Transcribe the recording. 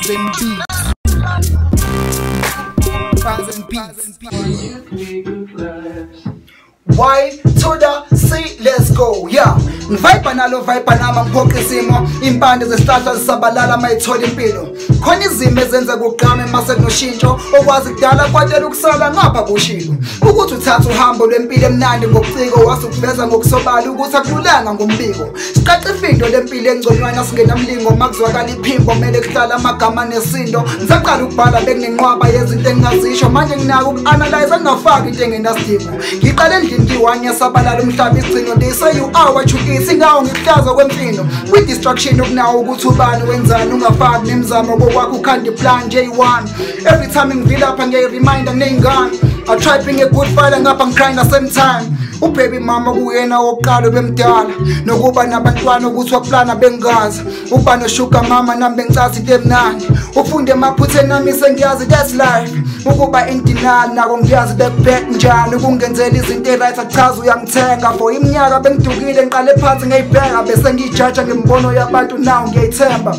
Bars and beats. Bars and beats. Y to the C, let's go, yeah. Ngivibe nalo vibe nama ngiphoqa isimo, impande zesihlahla zisabalala mayithola impilo. Khona izimo ezenza kuqhame mase kunoshintsho, okwazi kudala kwatela ukusala ngapha kushilo. Ukuthi uthatha uhambo lwempilo emnandi ngobuciko wasukuveza ngokusobala ukuthi akululanga ngombiko. Siqaqa ifindo lempilo engconywana singenamlingo makuzwakala iphimbo kumele kuhlala amagama nesindo. Ngisaqala ukubhala bekunenqwaba yezinto engingazisho, manje nginako uku-analyze ngingafaki into engenasidingo. Ngiqale endlini ngiwanye sabalala umhlaba isigcino, they say you are what you eat, ingawo ngikuhlaza kwemfino. With distraction okunawo ukuthi ubani wenzani, ungafaki nemizamo kokwakho ukhanda plan J1. Every time ngivila lapha ngiyayi-reminder nginey'ngane. I try being a good father ngapha ngicrying the same time. Ubaby mama kuyena wokuqala bemdala, nokuba nabantwana ukuthi waplana bengazi. Uba noshuga mama nami bengicathi into emnandi, ufunde emaphutheni nami sengiyazi that's life. Ukuba in denial nako ngiyazi bekubhek njani, ukungenzela izinto e-right akuchazi uyangithenga. For iminyaka bengidukile ngiqale phansi ngiyibheka, bese ngiyijaja ngembono yabantu now ngiyayithemba.